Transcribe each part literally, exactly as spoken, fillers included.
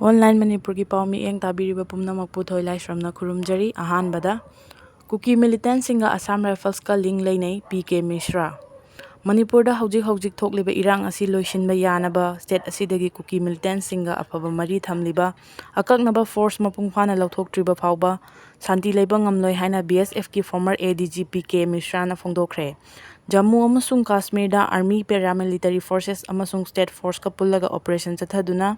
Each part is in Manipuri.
ꯑꯣꯟꯂꯥꯏꯟ ꯃꯅꯤꯄꯨꯔꯒꯤ ꯄꯥꯎ ꯃꯤꯠꯌꯦꯡ ꯇꯥꯕꯤꯔꯤꯕ ꯄꯨꯝꯅꯃꯛꯄꯨ ꯊꯣꯏ ꯂꯥꯏꯁ꯭ꯔꯝꯅ ꯈꯨꯔꯨꯝꯖꯔꯤ꯫ ꯑꯍꯥꯟꯕꯗ, ꯀꯨꯀꯤ ꯃꯤꯂꯤꯇꯦꯟꯁꯤꯡꯒ ꯑꯁꯥꯝ ꯔꯥꯏꯐꯜꯁꯀ ꯂꯤꯡ ꯂꯩꯅꯩ, ꯄꯤ ꯀꯦ ꯃꯤꯁ꯭ꯔꯥ꯫ ꯃꯅꯤꯄꯨꯔꯗ ꯍꯧꯖꯤꯛ ꯍꯧꯖꯤꯛ ꯊꯣꯛꯂꯤꯕ ꯏꯔꯥꯡ ꯑꯁꯤ ꯂꯣꯏꯁꯤꯟꯕ ꯌꯥꯅꯕ ꯁ꯭ꯇꯦꯠ ꯑꯁꯤꯗꯒꯤ ꯀꯨꯀꯤ ꯃꯤꯂꯤꯇꯦꯟꯁꯤꯡꯒ ꯑꯐꯕ ꯃꯔꯤ ꯊꯝꯂꯤꯕ ꯑꯀꯛꯅꯕ ꯐꯣꯔꯁ ꯃꯄꯨꯡ ꯐꯥꯅ ꯂꯧꯊꯣꯛꯇ꯭ꯔꯤꯕ ꯐꯥꯎꯕ ꯁꯥꯟꯇꯤ ꯂꯩꯕ ꯉꯝꯂꯣꯏ ꯍꯥꯏꯅ ꯕꯤ ꯑꯦꯁ ꯑꯦꯐꯀꯤ ꯐꯣꯔꯃꯔ ꯑꯦ D G P K ꯃꯤꯁ꯭ꯔꯥꯅ ꯐꯣꯡꯗꯣꯛꯈ꯭ꯔꯦ꯫ Jammu ꯑꯃꯁꯨꯡ ꯀꯥꯁꯃꯤꯔꯗ ꯑꯥꯔꯃꯤ, ꯄꯦꯔꯥꯃꯤꯂꯤꯇꯔꯤ ꯐꯣꯔꯁꯦꯁ ꯑꯃꯁꯨꯡ ꯁ꯭ꯇꯦꯠ ꯐꯣꯔꯁꯀ ꯄꯨꯜꯂꯒ ꯑꯣꯄꯔꯦꯁꯟ ꯆꯠꯊꯗꯨꯅ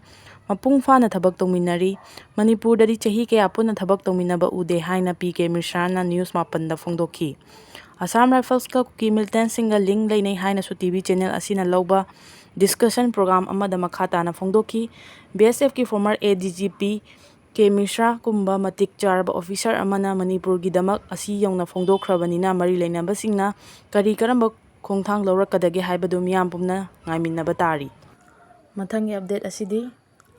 ꯃꯄꯨꯡ ꯐꯥꯅ ꯊꯕꯛ ꯇꯧꯃꯤꯟꯅꯔꯤ꯫ ꯃꯅꯤꯄꯨꯔꯗꯗꯤ ꯆꯍꯤ ꯀꯌꯥ ꯄꯨꯟꯅ ꯊꯕꯛ ꯇꯧꯃꯤꯟꯅꯕ ꯎꯗꯦ ꯍꯥꯏꯅ ꯄꯤ ꯀꯦ ꯃꯤꯁ꯭ꯔꯥꯅ ꯅ꯭ꯌꯨꯁ ꯃꯥꯄꯟꯗ ꯐꯣꯡꯗꯣꯛꯈꯤ꯫ ꯑꯁꯥꯝ ꯔꯥꯏꯐꯜꯁꯀ ꯀꯨꯀꯤ ꯃꯤꯂꯤꯇꯦꯟꯁꯤꯡꯒ ꯂꯤꯡ ꯂꯩꯅꯩ ꯍꯥꯏꯅꯁꯨ ꯇꯤ ꯚꯤ ꯆꯦꯅꯦꯜ ꯑꯁꯤꯅ ꯂꯧꯕ ꯗꯤꯁꯀꯁꯟ ꯄ꯭ꯔꯣꯒ꯭ꯔꯥꯝ ꯑꯃꯗ ꯃꯈꯥ ꯇꯥꯅ ꯐꯣꯡꯗꯣꯛꯈꯤ꯫ ꯕꯤ ꯑꯦꯁ ꯑꯦꯐꯀꯤ ꯐꯣꯔꯃꯔ ꯑꯦ ꯗꯤ ꯖꯤ ꯄꯤ ꯀꯦ ꯃꯤꯁ꯭ꯔꯥꯒꯨꯝꯕ ꯃꯇꯤꯛ ꯆꯥꯔꯕ ꯑꯣꯐꯤꯁꯔ ꯑꯃꯅ ꯃꯅꯤꯄꯨꯔꯒꯤꯗꯃꯛ ꯑꯁꯤ ꯌꯧꯅ ꯐꯣꯡꯗꯣꯛꯈ꯭ꯔꯕꯅꯤꯅ, ꯃꯔꯤ ꯂꯩꯅꯕꯁꯤꯡꯅ ꯀꯔꯤ ꯀꯔꯝꯕ ꯈꯣꯡꯊꯥꯡ ꯂꯧꯔꯛꯀꯗꯒꯦ ꯍꯥꯏꯕꯗꯨ ꯃꯤꯌꯥꯝ ꯄꯨꯝꯅ ꯉꯥꯏꯃꯤꯟꯅꯕ ꯇꯥꯔꯤ꯫ ꯃꯊꯪꯒꯤ ꯑꯞꯗꯦꯠ ꯑꯁꯤꯗꯤ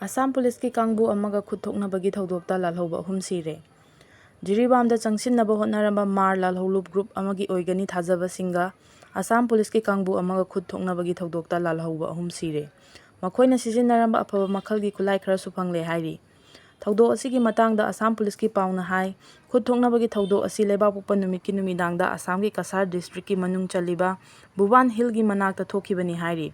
ꯑꯁꯥꯝ ꯄꯨꯂꯤꯁꯀꯤ ꯀꯥꯡꯕꯨ ꯑꯃꯒ ꯈꯨꯠ ꯊꯣꯛꯅꯕꯒꯤ ꯊꯧꯗꯣꯛꯇ ꯂꯥꯜꯍꯧꯕ ꯑꯍꯨꯝ ꯁꯤꯔꯦ꯫ ꯖꯤꯔꯤꯕꯥꯝꯗ ꯆꯪꯁꯤꯟꯅꯕ ꯍꯣꯠꯅꯔꯝꯕ ꯃꯥꯔ ꯂꯥꯜꯍꯧꯂꯨꯞ ꯒ꯭ꯔꯨꯞ ꯑꯃꯒꯤ ꯑꯣꯏꯒꯅꯤ ꯊꯥꯖꯕꯁꯤꯡꯒ ꯑꯁꯥꯝ ꯄꯨꯂꯤꯁꯀꯤ ꯀꯥꯡꯕꯨ ꯑꯃꯒ ꯈꯨꯠ ꯊꯣꯛꯅꯕꯒꯤ ꯊꯧꯗꯣꯛꯇ ꯂꯥꯜꯍꯧꯕ ꯑꯍꯨꯝ ꯁꯤꯔꯦ꯫ ꯃꯈꯣꯏꯅ ꯁꯤꯖꯤꯟꯅꯔꯝꯕ ꯑꯐꯕ ꯃꯈꯜꯒꯤ ꯈꯨꯠꯂꯥꯏ ꯈꯔꯁꯨ ꯐꯪꯂꯦ ꯍꯥꯏꯔꯤ꯫ ꯊꯧꯗꯣꯛ ꯑꯁꯤꯒꯤ ꯃꯇꯥꯡꯗ ꯑꯁꯥꯝ ꯄꯨꯂꯤꯁꯀꯤ ꯄꯥꯎꯅ ꯍꯥꯏ, ꯈꯨꯠ ꯊꯣꯛꯅꯕꯒꯤ ꯊꯧꯗꯣꯛ ꯑꯁꯤ ꯂꯩꯕꯥꯛꯄꯣꯛꯄ ꯅꯨꯃꯤꯠꯀꯤ ꯅꯨꯃꯤꯗꯥꯡꯗ ꯑꯁꯥꯝꯒꯤ ꯀꯁꯥꯔ ꯗꯤꯁꯇ꯭ꯔꯤꯛꯀꯤ ꯃꯅꯨꯡ ꯆꯜꯂꯤꯕ ꯚꯨꯕꯥꯟ ꯍꯤꯜꯒꯤ ꯃꯅꯥꯛꯇ ꯊꯣꯛꯈꯤꯕꯅꯤ ꯍꯥꯏꯔꯤ꯫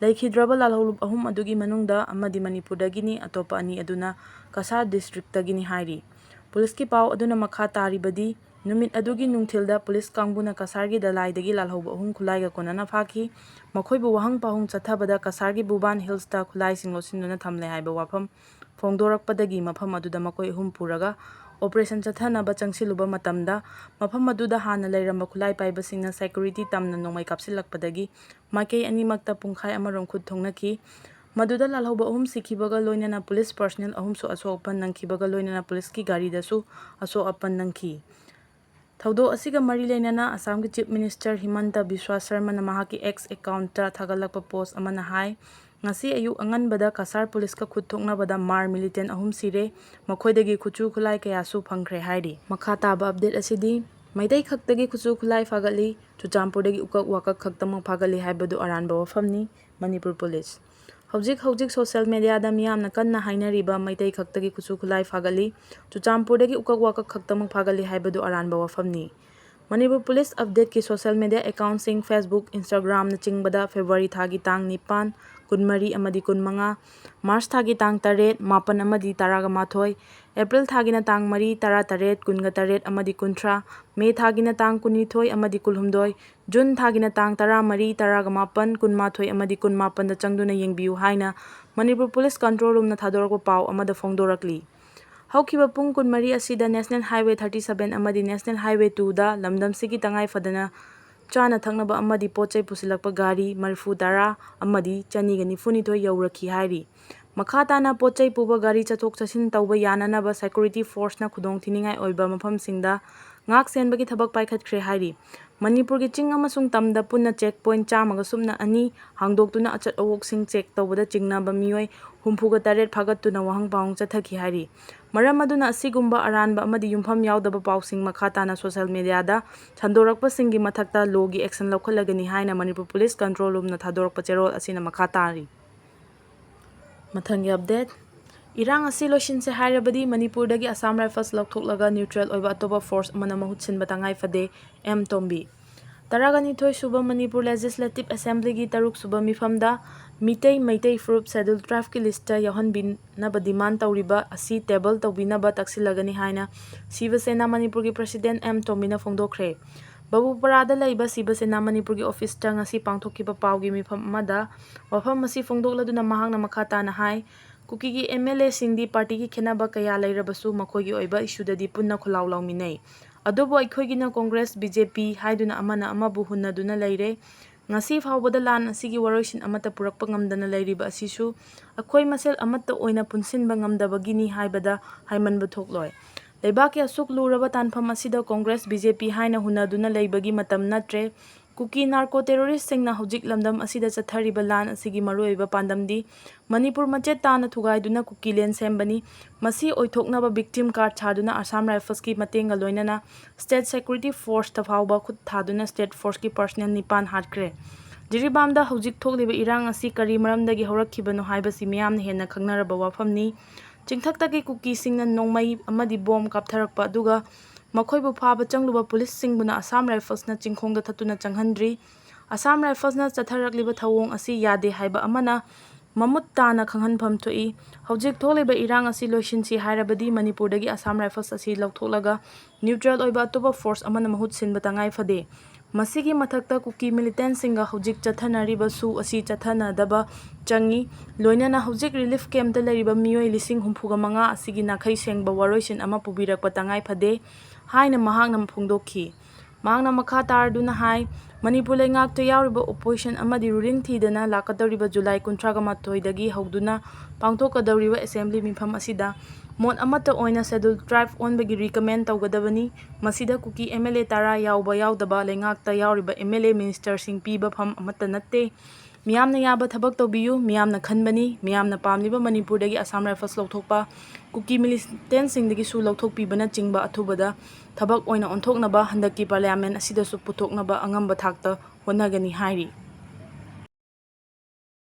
ꯂꯩꯈꯤꯗ꯭ꯔꯕ ꯂꯥꯜꯍꯧꯂꯨꯞ ꯑꯍꯨꯝ ꯑꯗꯨꯒꯤ ꯃꯅꯨꯡꯗ ꯑꯃꯗꯤ ꯃꯅꯤꯄꯨꯔꯗꯒꯤꯅꯤ, ꯑꯇꯣꯞꯄ ꯑꯅꯤ ꯑꯗꯨꯅ ꯀꯁꯥꯔ ꯗꯤꯁꯇ꯭ꯔꯤꯛꯇꯒꯤꯅꯤ ꯍꯥꯏꯔꯤ꯫ ꯄꯨꯂꯤꯁꯀꯤ ꯄꯥꯎ ꯑꯗꯨꯅ ꯃꯈꯥ ꯇꯥꯔꯤꯕꯗꯤ, ꯅꯨꯃꯤꯠ ꯑꯗꯨꯒꯤ ꯅꯨꯡꯊꯤꯜꯗ ꯄꯨꯂꯤꯁ ꯀꯥꯡꯕꯨꯅ ꯀꯁꯥꯔꯒꯤ ꯗꯂꯥꯏꯗꯒꯤ ꯂꯥꯜꯍꯧꯕ ꯑꯍꯨꯝ ꯈꯨꯠꯂꯥꯏꯒ ꯀꯣꯟꯅꯅ ꯐꯥꯈꯤ꯫ ꯃꯈꯣꯏꯕꯨ ꯋꯥꯍꯪ ꯄꯥꯎꯍꯪ ꯆꯠꯊꯕꯗ ꯀꯁꯥꯔꯒꯤ ꯚꯨꯕꯥꯟ ꯍꯤꯜꯁꯇ ꯈꯨꯠꯂꯥꯏꯁꯤꯡ ꯂꯣꯠꯁꯤꯟꯗꯨꯅ ꯊꯝꯂꯦ ꯍꯥꯏꯕ ꯋꯥꯐꯝ ꯐꯣꯡꯗꯣꯔꯛꯄꯗꯒꯤ ꯃꯐꯝ ꯑꯗꯨꯗ ꯃꯈꯣꯏ ꯑꯍꯨꯝ ꯄꯨꯔꯒ ꯑꯣꯄꯔꯦꯁꯟ ꯆꯠꯊꯅꯕ ꯆꯪꯁꯤꯜꯂꯨꯕ ꯃꯇꯝꯗ, ꯃꯐꯝ ꯑꯗꯨꯗ ꯍꯥꯟꯅ ꯂꯩꯔꯝꯕ ꯈꯨꯠꯂꯥꯏ ꯄꯥꯏꯕꯁꯤꯡꯅ ꯁꯦꯀ꯭ꯌꯨꯔꯤꯇꯤ ꯇꯝꯅ ꯅꯣꯡꯃꯩ ꯀꯥꯞꯁꯤꯜꯂꯛꯄꯗꯒꯤ ꯃꯥꯏꯀꯩ ꯑꯅꯤꯃꯛꯇ ꯄꯨꯡꯈꯥꯏ ꯑꯃꯔꯣꯝ ꯈꯨꯠ ꯊꯣꯛꯅꯈꯤ꯫ ꯃꯗꯨꯗ ꯂꯥꯜꯍꯧꯕ ꯑꯍꯨꯝ ꯁꯤꯈꯤꯕꯒ ꯂꯣꯏꯅꯅ ꯄꯨꯂꯤꯁ ꯄꯔꯁꯅꯦꯜ ꯑꯍꯨꯝꯁꯨ ꯑꯁꯣꯛ ꯑꯄꯟ ꯅꯪꯈꯤꯕꯒ ꯂꯣꯏꯅꯅ ꯄꯨꯂꯤꯁꯀꯤ ꯒꯥꯔꯤꯗꯁꯨ ꯑꯁꯣꯛ ꯑꯄꯟ ꯅꯪꯈꯤ꯫ ꯊꯧꯗꯣꯛ ꯑꯁꯤꯒ ꯃꯔꯤ ꯂꯩꯅꯅ ꯑꯁꯥꯝꯒꯤ ꯆꯤꯐ ꯃꯤꯅꯤꯁꯇꯔ ꯍꯤꯃꯟꯇ ꯕꯤꯁ꯭ꯋꯥ ꯁꯔꯃꯅ ꯃꯍꯥꯛꯀꯤ ꯑꯦꯛꯁ ꯑꯦꯀꯥꯎꯟꯠꯇ ꯊꯥꯒꯠꯂꯛꯄ ꯄꯣꯁ ꯑꯃꯅ ꯍꯥꯏ, ꯉꯁꯤ ꯑꯌꯨꯛ ꯑꯉꯟꯕꯗ ꯀꯁꯥꯔ ꯄꯨꯂꯤꯁꯀ ꯈꯨꯠ ꯊꯣꯛꯅꯕꯗ ꯃꯥꯔ ꯃꯤꯂꯤꯇꯦꯟ ꯑꯍꯨꯝ ꯁꯤꯔꯦ, ꯃꯈꯣꯏꯗꯒꯤ ꯈꯨꯠꯁꯨ ꯈꯨꯠꯂꯥꯏ ꯀꯌꯥꯁꯨ ꯐꯪꯈ꯭ꯔꯦ ꯍꯥꯏꯔꯤ꯫ ꯃꯈꯥ ꯇꯥꯕ ꯑꯞꯗꯦꯠ ꯑꯁꯤꯗꯤ ꯃꯩꯇꯩ ꯈꯛꯇꯒꯤ ꯈꯨꯠꯁꯨ ꯈꯨꯠꯂꯥꯏ ꯐꯥꯒꯠꯂꯤ, ꯆꯨꯔꯆꯥꯟꯄꯨꯔꯗꯒꯤ ꯎꯀꯛ ꯋꯥꯀꯛ ꯈꯛꯇꯃꯛ ꯐꯥꯒꯠꯂꯤ ꯍꯥꯏꯕꯗꯨ ꯑꯔꯥꯟꯕ ꯋꯥꯐꯝꯅꯤ, ꯃꯅꯤꯄꯨꯔ ꯄꯨꯂꯤꯁ꯫ ꯍꯧꯖꯤꯛ ꯍꯧꯖꯤꯛ ꯁꯣꯁꯤꯌꯦꯜ ꯃꯦꯗꯤꯌꯥꯗ ꯃꯤꯌꯥꯝꯅ ꯀꯟꯅ ꯍꯥꯏꯅꯔꯤꯕ ꯃꯩꯇꯩ ꯈꯛꯇꯒꯤ ꯀꯨꯠꯁꯨ ꯈꯨꯠꯂꯥꯏ ꯐꯥꯒꯠꯂꯤ, ꯆꯨꯔꯆꯥꯟꯄꯨꯔꯗꯒꯤ ꯎꯀꯛ ꯋꯥꯀꯛ ꯈꯛꯇꯃꯛ ꯐꯥꯒꯠꯂꯤ ꯍꯥꯏꯕꯗꯨ ꯑꯔꯥꯟꯕ ꯋꯥꯐꯝꯅꯤ꯫ ꯃꯅꯤꯄꯨꯔ ꯄꯨꯂꯤꯁ ꯑꯞꯗꯦꯠꯀꯤ ꯁꯣꯁꯤꯌꯦꯜ ꯃꯦꯗꯤꯌꯥ ꯑꯦꯀꯥꯎꯟꯁꯤꯡ Facebook, Instagram ꯅꯆꯤꯡꯕꯗ ꯐꯦꯕ꯭ꯔꯨꯋꯥꯔꯤ ꯊꯥꯒꯤ ꯇꯥꯡ ꯅꯤꯄꯥꯟ, ꯀꯨꯟꯃꯔꯤ ꯑꯃꯗꯤ ꯀꯨꯟꯃꯉꯥ, ꯃꯥꯔꯆ ꯊꯥꯒꯤ ꯇꯥꯡ ꯇꯔꯦꯠ, ꯃꯥꯄꯟ ꯑꯃꯗꯤ ꯇꯔꯥꯒ ꯃꯥꯊꯣꯏ, ꯑꯦꯄ꯭ꯔꯤꯜ ꯊꯥꯒꯤꯅ ꯇꯥꯡ ꯃꯔꯤ, ꯇꯔꯥꯇꯔꯦꯠ, ꯀꯨꯟꯒ ꯇꯔꯦꯠ ꯑꯃꯗꯤ ꯀꯨꯟꯊ꯭ꯔꯥ, ꯃꯦ ꯊꯥꯒꯤꯅ ꯇꯥꯡ ꯀꯨꯟꯅꯤꯊꯣꯏ ꯑꯃꯗꯤ ꯀꯨꯟꯍꯨꯝꯗꯣꯏ, ꯖꯨꯟ ꯊꯥꯒꯤꯅ ꯇꯥꯡ ꯇꯔꯥꯃꯔꯤ, ꯇꯔꯥꯒ ꯃꯥꯄꯟ, ꯀꯨꯟꯃꯥꯊꯣꯏ ꯑꯃꯗꯤ ꯀꯨꯟꯃꯥꯄꯟꯗ ꯆꯪꯗꯨꯅ ꯌꯦꯡꯕꯤꯌꯨ ꯍꯥꯏꯅ ꯃꯅꯤꯄꯨꯔ ꯄꯨꯂꯤꯁ ꯀꯟꯇ꯭ꯔꯣꯜ ꯔꯨꯝꯅ ꯊꯥꯗꯣꯔꯛꯄ ꯄꯥꯎ ꯑꯃꯗ ꯐꯣꯡꯗꯣꯔꯛꯂꯤ꯫ ꯍꯧꯈꯤꯕ ꯄꯨꯡ ꯀꯨꯟꯃꯔꯤ ꯑꯁꯤꯗ National Highway thirty seven ꯑꯃꯗꯤ National Highway two ꯗ ꯂꯝꯗꯝꯁꯤꯒꯤ ꯇꯉꯥꯏ ꯐꯗꯅ ꯆꯥꯅ ꯊꯛꯅꯕ ꯑꯃꯗꯤ ꯄꯣꯠ ꯆꯩ ꯄꯨꯁꯤꯜꯂꯛꯄ ꯒꯥꯔꯤ ꯃꯔꯤꯐꯨ ꯇꯔꯥ ꯑꯃꯗꯤ ꯆꯅꯤꯒ ꯅꯤꯐꯨ ꯅꯤꯊꯣꯏ ꯌꯧꯔꯛꯈꯤ ꯍꯥꯏꯔꯤ꯫ ꯃꯈꯥ ꯇꯥꯅ ꯄꯣꯠ ꯆꯩ ꯄꯨꯕ ꯒꯥꯔꯤ ꯆꯠꯊꯣꯛ ꯆꯠꯁꯤꯟ ꯇꯧꯕ ꯌꯥꯅꯅꯕ security force ꯅ ꯈꯨꯗꯣꯡꯊꯤꯅꯤꯡꯉꯥꯏ ꯑꯣꯏꯕ ꯃꯐꯝꯁꯤꯡꯗ ꯉꯥꯛ ꯁꯦꯟꯕꯒꯤ ꯊꯕꯛ ꯄꯥꯏꯈꯠꯈ꯭ꯔꯦ ꯍꯥꯏꯔꯤ꯫ ꯃꯅꯤꯄꯨꯔꯒꯤ ꯆꯤꯡ ꯑꯃꯁꯨꯡ ꯇꯝꯗ ꯄꯨꯟꯅ check point ꯆꯥꯝꯃꯒ ꯁꯨꯞꯅ ꯑꯅꯤ ꯍꯥꯡꯗꯣꯛꯇꯨꯅ ꯑꯆꯠ ꯑꯋꯣꯛꯁꯤꯡ check ꯇꯧꯕꯗ ꯆꯤꯡꯅꯕ ꯃꯤꯑꯣꯏ ꯍꯨꯝꯐꯨꯒ ꯇꯔꯦꯠ ꯐꯥꯒꯠꯇꯨꯅ ꯋꯥꯍꯪ ꯄꯥꯎꯍꯪ ꯆꯠꯊꯈꯤ ꯍꯥꯏꯔꯤ꯫ ꯃꯔꯝ ꯑꯗꯨꯅ ꯑꯁꯤꯒꯨꯝꯕ ꯑꯔꯥꯟꯕ ꯑꯃꯗꯤ ꯌꯨꯝꯐꯝ ꯌꯥꯎꯗꯕ ꯄꯥꯎꯁꯤꯡ ꯃꯈꯥ ꯇꯥꯅ ꯁꯣꯁꯤꯌꯦꯜ ꯃꯦꯗꯤꯌꯥꯗ ꯁꯟꯗꯣꯔꯛꯄꯁꯤꯡꯒꯤ ꯃꯊꯛꯇ ꯂꯣꯒꯤ action ꯂꯧꯈꯠꯂꯒꯅꯤ ꯍꯥꯏꯅ ꯃꯅꯤꯄꯨꯔ ꯄꯨꯂꯤꯁ ꯀꯟꯇ꯭ꯔꯣꯜ ꯔꯨꯝꯅ ꯊꯥꯗꯣꯔꯛꯄ ꯆꯦꯔꯣꯜ ꯑꯁꯤꯅ ꯃꯈꯥ ꯇꯥꯔꯤ꯫ ꯃꯊꯪꯒꯤ ꯑꯞꯗꯦꯠ꯫ ꯏꯔꯥꯡ ꯑꯁꯤ ꯂꯣꯏꯁꯤꯟꯁꯦ ꯍꯥꯏꯔꯕꯗꯤ ꯃꯅꯤꯄꯨꯔꯗꯒꯤ ꯑꯁꯥꯝ ꯔꯥꯏꯐꯜꯁ ꯂꯧꯊꯣꯛꯂꯒ neutral ꯑꯣꯏꯕ ꯑꯇꯣꯞꯄ force ꯑꯃꯅ ꯃꯍꯨꯠ ꯁꯤꯟꯕ ꯇꯉꯥꯏ ꯐꯗꯦ, ꯑꯦꯝ ꯇꯣꯝꯕꯤ꯫ ꯇꯔꯥꯒ ꯅꯤꯊꯣꯏ ꯁꯨꯕ ꯃꯅꯤꯄꯨꯔ Legislative Assembly ꯒꯤ ꯇꯔꯨꯛ ꯁꯨꯕ ꯃꯤꯐꯝꯗ ꯃꯤꯇꯩ, ꯃꯩꯇꯩ ꯐꯨꯔꯨꯞ Scheduled Tribe ꯀꯤ list ꯇ ꯌꯥꯎꯍꯟꯕꯤꯅꯕ demand ꯇꯧꯔꯤꯕ ꯑꯁꯤ table ꯇꯧꯕꯤꯅꯕ ꯇꯛꯁꯤꯜꯂꯒꯅꯤ ꯍꯥꯏꯅ ꯁꯤꯕ ꯁꯦꯅꯥ ꯃꯅꯤꯄꯨꯔꯒꯤ president ꯑꯦꯝ ꯇꯣꯝꯕꯤꯅ ꯐꯣꯡꯗꯣꯛꯈ꯭ꯔꯦ꯫ ꯕꯕꯨꯄꯔꯥꯗ ꯂꯩꯕ ꯁꯤꯕ ꯁꯦꯅꯥ ꯃꯅꯤꯄꯨꯔꯒꯤ office ꯇ ꯉꯁꯤ ꯄꯥꯡꯊꯣꯛꯈꯤꯕ ꯄꯥꯎꯒꯤ ꯃꯤꯐꯝ ꯑꯃꯗ ꯋꯥꯐꯝ ꯑꯁꯤ ꯐꯣꯡꯗꯣꯛꯂꯗꯨꯅ ꯃꯍꯥꯛꯅ ꯃꯈꯥ ꯇꯥꯅ ꯍꯥꯏ, ꯀꯨꯀꯤꯒꯤ ꯑꯦꯝ ꯑꯦꯜ ꯑꯦꯁꯤꯡꯗꯤ party ꯒꯤ ꯈꯦꯠꯅꯕ ꯀꯌꯥ ꯂꯩꯔꯕꯁꯨ ꯃꯈꯣꯏꯒꯤ ꯑꯣꯏꯕ issue ꯗꯗꯤ ꯄꯨꯟꯅ ꯈꯨꯜꯂꯥꯎ ꯂꯥꯎꯃꯤꯟꯅꯩ꯫ ꯑꯗꯨꯕꯨ ꯑꯩꯈꯣꯏꯒꯤꯅ Congress, B J P ꯍꯥꯏꯗꯨꯅ ꯑꯃꯅ ꯑꯃꯕꯨ ꯍꯨꯟꯅꯗꯨꯅ ꯂꯩꯔꯦ꯫ ꯉꯁꯤ ꯐꯥꯎꯕꯗ ꯂꯥꯟ ꯑꯁꯤꯒꯤ ꯋꯥꯔꯣꯏꯁꯤꯟ ꯑꯃꯠꯇ ꯄꯨꯔꯛꯄ ꯉꯝꯗꯅ ꯂꯩꯔꯤꯕ ꯑꯁꯤꯁꯨ ꯑꯩꯈꯣꯏ ꯃꯁꯦꯜ ꯑꯃꯠꯇ ꯑꯣꯏꯅ ꯄꯨꯟꯁꯤꯟꯕ ꯉꯝꯗꯕꯒꯤꯅꯤ ꯍꯥꯏꯕꯗ ꯍꯥꯏꯃꯟꯕ ꯊꯣꯛꯂꯣꯏ꯫ ꯂꯩꯕꯥꯛꯀꯤ ꯑꯁꯨꯛ ꯂꯨꯔꯕ ꯇꯥꯟꯐꯝ ꯑꯁꯤꯗ Congress, B J P ꯍꯥꯏꯅ ꯍꯨꯟꯅꯗꯨꯅ ꯂꯩꯕꯒꯤ ꯃꯇꯝ ꯅꯠꯇ꯭ꯔꯦ꯫ ꯀꯨꯀꯤ narco terrorist ꯁꯤꯡꯅ ꯍꯧꯖꯤꯛ ꯂꯝꯗꯝ ꯑꯁꯤꯗ ꯆꯠꯊꯔꯤꯕ ꯂꯥꯟ ꯑꯁꯤꯒꯤ ꯃꯔꯨꯑꯣꯏꯕ ꯄꯥꯟꯗꯝꯗꯤ ꯃꯅꯤꯄꯨꯔ ꯃꯆꯦꯠ ꯇꯥꯅ ꯊꯨꯒꯥꯏꯗꯨꯅ ꯀꯨꯀꯤꯂꯦꯟ ꯁꯦꯝꯕꯅꯤ꯫ ꯃꯁꯤ ꯑꯣꯏꯊꯣꯛꯅꯕ victim card ꯁꯥꯗꯨꯅ ꯑꯁꯥꯝ ꯔꯥꯏꯐꯜꯁꯀꯤ ꯃꯇꯦꯡꯒ ꯂꯣꯏꯅꯅ state security force ꯇ ꯐꯥꯎꯕ ꯈꯨꯠ ꯊꯥꯗꯨꯅ state force ꯀꯤ personnel ꯅꯤꯄꯥꯟ ꯍꯥꯠꯈ꯭ꯔꯦ꯫ ꯖꯤꯔꯤꯕꯥꯝꯗ ꯍꯧꯖꯤꯛ ꯊꯣꯛꯂꯤꯕ ꯏꯔꯥꯡ ꯑꯁꯤ ꯀꯔꯤ ꯃꯔꯝꯗꯒꯤ ꯍꯧꯔꯛꯈꯤꯕꯅꯣ ꯍꯥꯏꯕꯁꯤ ꯃꯤꯌꯥꯝꯅ ꯍꯦꯟꯅ ꯈꯪꯅꯔꯕ ꯋꯥꯐꯝꯅꯤ꯫ ꯆꯤꯡꯊꯛꯇꯒꯤ ꯀꯨꯀꯤꯁꯤꯡꯅ ꯅꯣꯡꯃꯩ ꯑꯃꯗꯤ ꯕꯣꯝ ꯀꯥꯞꯊꯔꯛꯄ ꯑꯗꯨꯒ ꯃꯈꯣꯏꯕꯨ ꯐꯥꯕ ꯆꯪꯂꯨꯕ ꯄꯨꯂꯤꯁꯁꯤꯡꯕꯨꯅ ꯑꯁꯥꯝ ꯔꯥꯏꯐꯜꯁꯅ ꯆꯤꯡꯈꯣꯡꯗ ꯊꯠꯇꯨꯅ ꯆꯪꯍꯟꯗ꯭ꯔꯤ꯫ ꯑꯁꯥꯝ ꯔꯥꯏꯐꯜꯁꯅ ꯆꯠꯊꯔꯛꯂꯤꯕ ꯊꯧꯑꯣꯡ ꯑꯁꯤ ꯌꯥꯗꯦ ꯍꯥꯏꯕ ꯑꯃꯅ ꯃꯃꯨꯠ ꯇꯥꯅ ꯈꯪꯍꯟꯐꯝ ꯊꯣꯛꯏ꯫ ꯍꯧꯖꯤꯛ ꯊꯣꯛꯂꯤꯕ ꯏꯔꯥꯡ ꯑꯁꯤ ꯂꯣꯏꯁꯤꯟꯁꯤ ꯍꯥꯏꯔꯕꯗꯤ ꯃꯅꯤꯄꯨꯔꯗꯒꯤ ꯑꯁꯥꯝ ꯔꯥꯏꯐꯜꯁ ꯑꯁꯤ ꯂꯧꯊꯣꯛꯂꯒ ꯅ꯭ꯌꯨꯇ꯭ꯔꯦꯜ ꯑꯣꯏꯕ ꯑꯇꯣꯞꯄ ꯐꯣꯔꯁ ꯑꯃꯅ ꯃꯍꯨꯠ ꯁꯤꯟꯕ ꯇꯉꯥꯏ ꯐꯗꯦ꯫ ꯃꯁꯤꯒꯤ ꯃꯊꯛꯇ ꯀꯨꯀꯤ ꯃꯤꯂꯤꯇꯦꯟꯁꯤꯡꯒ ꯍꯧꯖꯤꯛ ꯆꯠꯊꯅꯔꯤꯕ ꯁꯨ ꯑꯁꯤ ꯆꯠꯊꯅꯗꯕ ꯆꯪꯏ꯫ ꯂꯣꯏꯅꯅ ꯍꯧꯖꯤꯛ ꯔꯤꯂꯤꯐ ꯀꯦꯝꯞꯇ ꯂꯩꯔꯤꯕ ꯃꯤꯑꯣꯏ ꯂꯤꯁꯤꯡ ꯍꯨꯝꯐꯨꯒ ꯃꯉꯥ ꯑꯁꯤꯒꯤ ꯅꯥꯈꯩ ꯁꯦꯡꯕ ꯋꯥꯔꯣꯏꯁꯤꯟ ꯑꯃ ꯄꯨꯕꯤꯔꯛꯄ ꯇꯉꯥꯏ ꯐꯗꯦ ꯍꯥꯏꯅ ꯃꯍꯥꯛꯅ ꯐꯣꯡꯗꯣꯛꯈꯤ꯫ ꯃꯍꯥꯛꯅ ꯃꯈꯥ ꯇꯥꯔꯗꯨꯅ ꯍꯥꯏ, ꯃꯅꯤꯄꯨꯔ ꯂꯩꯉꯥꯛꯇ ꯌꯥꯎꯔꯤꯕ ꯑꯣꯄꯣꯖꯤꯁꯟ ꯑꯃꯗꯤ ꯔꯨꯂꯤꯡ ꯊꯤꯗꯅ ꯂꯥꯛꯀꯗꯧꯔꯤꯕ ꯖꯨꯂꯥꯏ ꯀꯨꯟꯊ꯭ꯔꯥꯒ ꯃꯥꯊꯣꯏꯗꯒꯤ ꯍꯧꯗꯨꯅ ꯄꯥꯡꯊꯣꯛꯀꯗꯧꯔꯤꯕ ꯑꯦꯁꯦꯝꯕ꯭ꯂꯤ ꯃꯤꯐꯝ ꯑꯁꯤꯗ ꯃꯣꯠ ꯑꯃꯠꯇ ꯑꯣꯏꯅ ꯁꯦꯗꯨꯜ ꯇ꯭ꯔꯥꯏꯕ ꯑꯣꯟꯕꯒꯤ ꯔꯤꯀꯃꯦꯟ ꯇꯧꯒꯗꯕꯅꯤ꯫ ꯃꯁꯤꯗ ꯀꯨꯀꯤ ꯑꯦꯝ ꯑꯦꯜ ꯑꯦ ꯇꯔꯥ ꯌꯥꯎꯕ ꯌꯥꯎꯗꯕ ꯂꯩꯉꯥꯛꯇ ꯌꯥꯎꯔꯤꯕ ꯑꯦꯝ ꯑꯦꯜ ꯑꯦ ꯃꯤꯅꯤꯁꯇꯔꯁꯤꯡ ꯄꯤꯕ ꯐꯝ ꯑꯃꯠꯇ ꯅꯠꯇꯦ꯫ ꯃꯤꯌꯥꯝꯅ ꯌꯥꯕ ꯊꯕꯛ ꯇꯧꯕꯤꯌꯨ, ꯃꯤꯌꯥꯝꯅ ꯈꯟꯕꯅꯤ, ꯃꯤꯌꯥꯝꯅ ꯄꯥꯝꯂꯤꯕ ꯃꯅꯤꯄꯨꯔꯗꯒꯤ ꯑꯁꯥꯝ ꯔꯥꯏꯐꯜꯁ ꯂꯧꯊꯣꯛꯄ, ꯀꯨꯀꯤ ꯃꯤꯂꯤꯇꯦꯟꯁꯤꯡꯗꯒꯤꯁꯨ ꯂꯧꯊꯣꯛꯄꯤꯕꯅꯆꯤꯡꯕ ꯑꯊꯨꯕꯗ ꯊꯕꯛ ꯑꯣꯏꯅ ꯑꯣꯟꯊꯣꯛꯅꯕ ꯍꯟꯗꯛꯀꯤ ꯄꯥꯔꯂꯤꯌꯥꯃꯦꯟ ꯑꯁꯤꯗꯁꯨ ꯄꯨꯊꯣꯛꯅꯕ ꯑꯉꯝꯕ ꯊꯥꯛꯇ ꯍꯣꯠꯅꯒꯅꯤ ꯍꯥꯏꯔꯤ꯫